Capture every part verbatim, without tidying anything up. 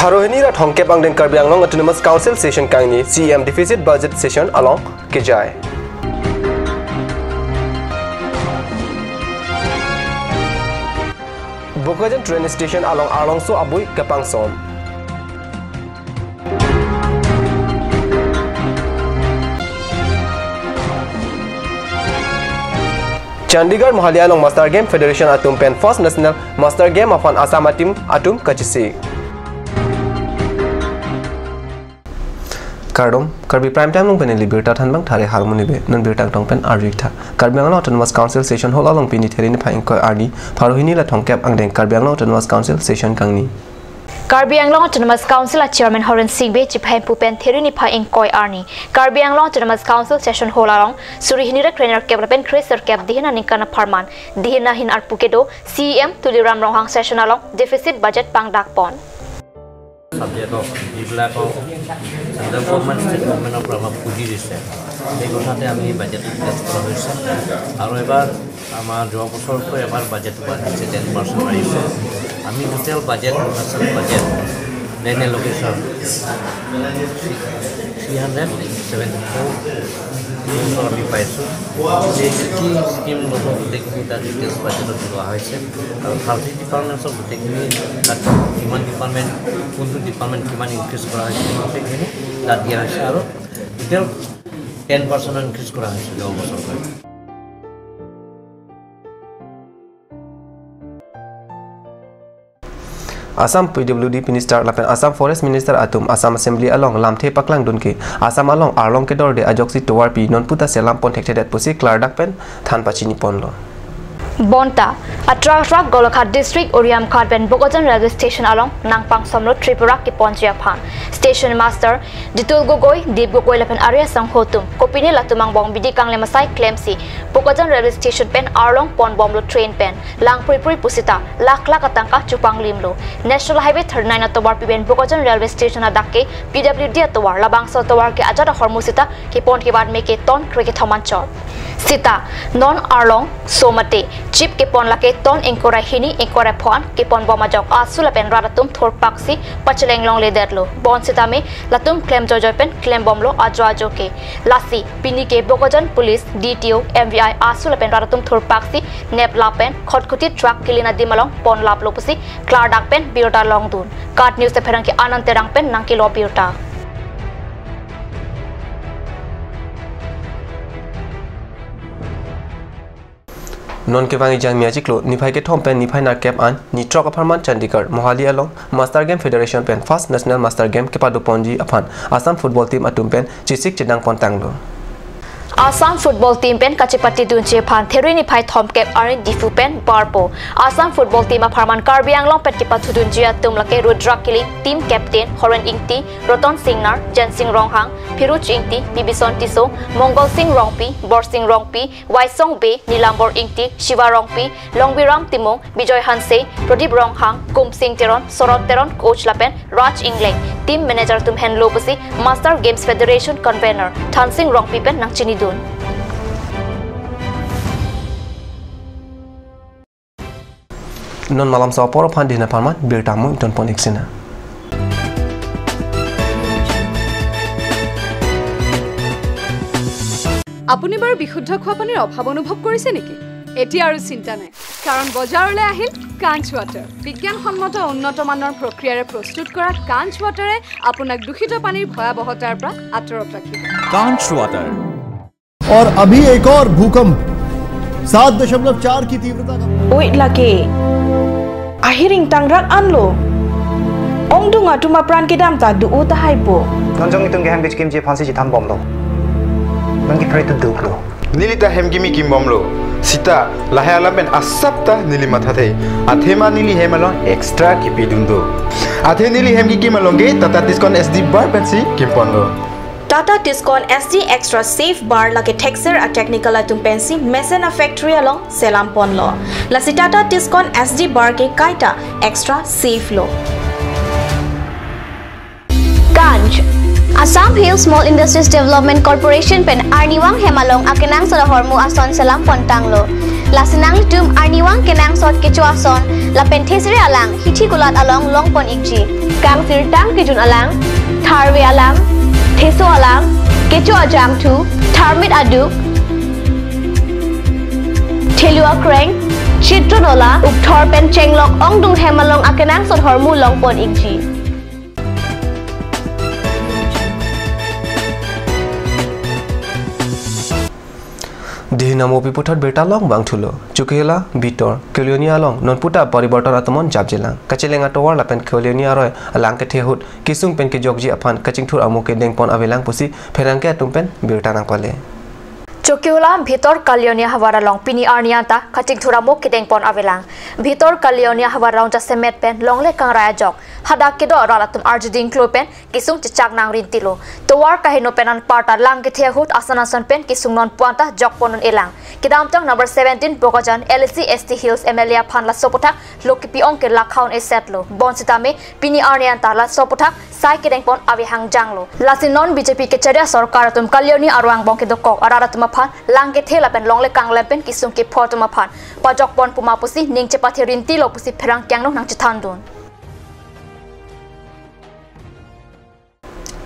Pharo hini ra thomkep angdeng Karbi Anglong Autonomous Council session kangni, C E M deficit budget session along kejai. Bokajan train station along arlongso abui kepangson. Chandigarh Mohali along Master Game Federation atum pen First National Master Game aphan Assam a-team atum kachesik. Kardom, Karbi Prime Time along pen neli birta thanbang Thare Harmoni Bey, non birta angtong pen arju-ik tha. Karbi Anglong Autonomous Council Session Hall along pini There niphai ingkoi arni, pharo hini ra thomkep angdeng Karbi Anglong Autonomous Council session kangni. Karbi Anglong Autonomous Council a-Chairman Horen Sing Bey chephai hemphu pen There niphai ingkoi arni Karbi Anglong Autonomous Council Session Hall along suri hini ra krenerkep lapen kresirkep dihin aningkan apharman dihin ahin arpu kedo C E M Tuliram Ronghang session along deficit budget pangdakpon. ছাবজেক্টক যিবিলাকক central government, state গভৰ্ণমেণ্টৰ পৰা আমাক পুঁজি দিছে, সেই কথাতে আমি বাজেট পেছ কৰা হৈছে। আৰু এবাৰ আমাৰ যোৱা বছৰতকৈ এবাৰ বাজেটটো বাঢ়িছে, টেন পাৰ্চেণ্ট বাঢ়িছে। আমি টোটেল বাজেট, টোটেল বাজেট, লেণ্ড এল'কেশ্যন three hundred seventy four crore আমি পাইছোঁ। এই কি কি স্কিম ল'ব, গোটেইখিনি তাত ডিটেইলছ বাজেটত লোৱা হৈছে। আৰু থাৰ্টি ডিপাৰ্টমেণ্টছৰ গোটেইখিনি তাত কিমান ডিপাৰ্টমেণ্ট, কোনটো ডিপাৰ্টমেণ্ট কিমান ইনক্ৰিজ কৰা হৈছে, গোটেইখিনি তাত দিয়া হৈছে। আৰু টোটেল টেন পাৰ্চেণ্ট ইনক্ৰিজ কৰা হৈছে যোৱা বছৰতকৈ। Assam P W D Minister lapen Assam Forest Minister atum Assam Assembly along lamthe paklangdun ke Assam along arlong kedorde ajoksi tovarpi non puta selam pon thekthedet pusi klardak pen than pachini ponlo. Bonta, atrak atrak Golaghat District Uriamghat pen Bokajan Railway Station along nangpangsomlo Tripura keponji aphan. Station Master Ditul Gogoi, Dip Gogoi lapen Arya Sangho atum kopine latum angbong bidi kanglem asai klemsi Bokajan Railway Station pen arlong ponbomlo train pen. Langpruiprui pusita lakh lakh atangka chupanglimlo. National Highway thirty-nine atovarpi pen Bokajan Railway Station adak ke P W D atovar, labangso atovar ke ajat ahormu sita kepon kebat me ke ton krekethom anchot. Sita non arlongso mate chip kepon lake ton ingkoi ra hini ingkoi ra pho an keponbom ajok asu lapen rat atum thurpaksi pacheleng longledetlo. Bonsitame latum klem joijoi pen klembomlo ajo ajo ke. Lasi pini ke Bokajan Police, D T O, M V I asu lapen rat atum thurpaksi nep lapen Khatkhati truck kelin adim along ponlaplo pusi klardak pen birta longdun. KAT News te pherangke Anand Terang pen nangkelo birta. Non kevang ejang mi achiklo, niphai kethom pen niphai nerkep an, ni throk apharman Chandigarh Mohali along Master Game Federation pen First National Master Game kepadoponji aphan Assam football team atum pen chesik chedang pontanglo. Assam football team pen kachepatidunji aphan There niphai thomkep arni Diphu pen barpo. Assam football team apharman Karbi Anglong pen kepathudunji atum lake Rudra Killing, team captain Horen Ingti, Roton Singnar, Jensing Ronghang, Phiruj Ingti, Bibison Tisso, Mongol Sing Rongpi, Borsing Rongpi, Waisong Bey, Nilambor Ingti, Shiva Rongpi, Longbiram Timung, Bijoy Hanse, Pradip Ronghang, Kumsing Teron, Sorot Teron, coach lapen Raj Ingleng, team manager atum henlo pusi Master Games Federation convener Thansing Rongpi pen nangchinidun. Non malomso apor aphan dihin apharman birta mo ingtonpon-ik sina. আপুনি বাৰু বিশুদ্ধ খোৱা পানীৰ অভাৱ অনুভৱ কৰিছে নেকি? এতিয়া আৰু চিন্তা নাই, কাৰণ বজাৰলৈ আহিল কাঞ্চ ৱাটাৰ। বিজ্ঞানসন্মত উন্নত মানৰ প্ৰক্ৰিয়াৰে প্ৰস্তুত কৰা কাঞ্চ ৱাটাৰে আপোনাক দূষিত পানীৰ ভয়াৱহতাৰ পৰা আঁতৰত ৰাখিব। Kanch Water। और अभी एक और भूकंप सात दशमलव चार की तीव्रता का। Oi lake, ahiring tangrak anlo. Ongdung atum apran kedam ta do-o tahai po. Non jong itum ke hem kechikimji aphansi chethanbomlo. Non ke pray to duklo. Neli ta hem kimi kimbomlo. Sita, lahai alam pen asap ta neli mathathe. Athema neli hem along extra kipidun do. Athe neli hem kikim along ke Tata Tiscon S D bar pensi kimponlo. Tata Tiscon S D Extra Safe Bar lake thekser a-technical atum pensi mesen a-factory along selamponlo. Lasi Tata Tiscon S D bar ke kaita extra safe lo. Kanch, Assam Hill Small Industries Development Corporation pen arnivang hem along akenangsot ahormu ason selampontanglo. Lasi nanglitum arnivang kenangsot kecho ason lapen thesere alang hithi kulat along longpon ikji. Kangsirtang kejun alang, tharve alang, theso alang, kecho ajangthu, tharmit aduk, thelu akreng, chitron ola, ukthor pen chenglok ongdung hem along akenangsot ahormu longpon ikji. Dihina mopi puthot birta long bang thulo. Chokihola Bhitor Kalioni along non puta pariborton atomon japjelang. Kacheleng atovar lapen Kalioni aroi alang kethe ahut kesung pen kejokji aphan kachingthur amo kedengpon avelang pusi pherangke atum pen birta nangpale. Chokihola Bhitor Kalioni ahavar along pini arni anta kachingthur amo kedengpon avelang. Bhitor Kalioni ahavar along jasemet pen longle kangrai ajok hadak kedo arat atum arjuding klo pen kesung chechak nangrintilo. Tovar kaheno pen anparta lang kethe ahut asan asan pen kesung non puanta jokpon un-elang. Kedamtang number seventeen Bokajan L A C S T Hills M L A aphan laso aputhak lo kepi-ong ke lakhaun esetlo. Bonsitame pini arni anta laso aputhak sai kedengpon ave hangjanglo. Lasi non B J P kachari asorkar atum Kalioni arong angbong kedokok arat atum aphan lang kethe lapen longle kanglem pen kesung kepho atum aphan pajokpon puma pusi ning chepathe rintilo pusi pherangke angno nangchethandun.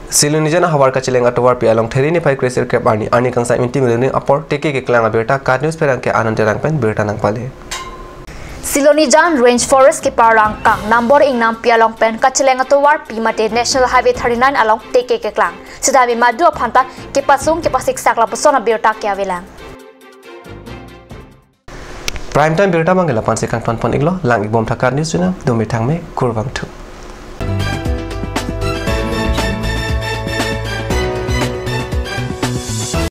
Silonijan ahavar Kacheleng atovarpi along Theri niphai kre-sirkep arni, arni kangsai minti miloni apor teke keklang abirta KAT News pherangke Anand Terang pen birta nangpale. Silonijan Range Forest keparlo angkang number ingnampi along pen Kacheleng atovarpi mate National Highway thirty-nine along teke keklang. Sitame madu aphanta kepasung kepasiksak lapuson abirta ke avelang. Prime Time birta mangke lapu-ansi kangtonpon iklo, lang-ikbom tha KAT News channel, dome thangme, kurvangthu.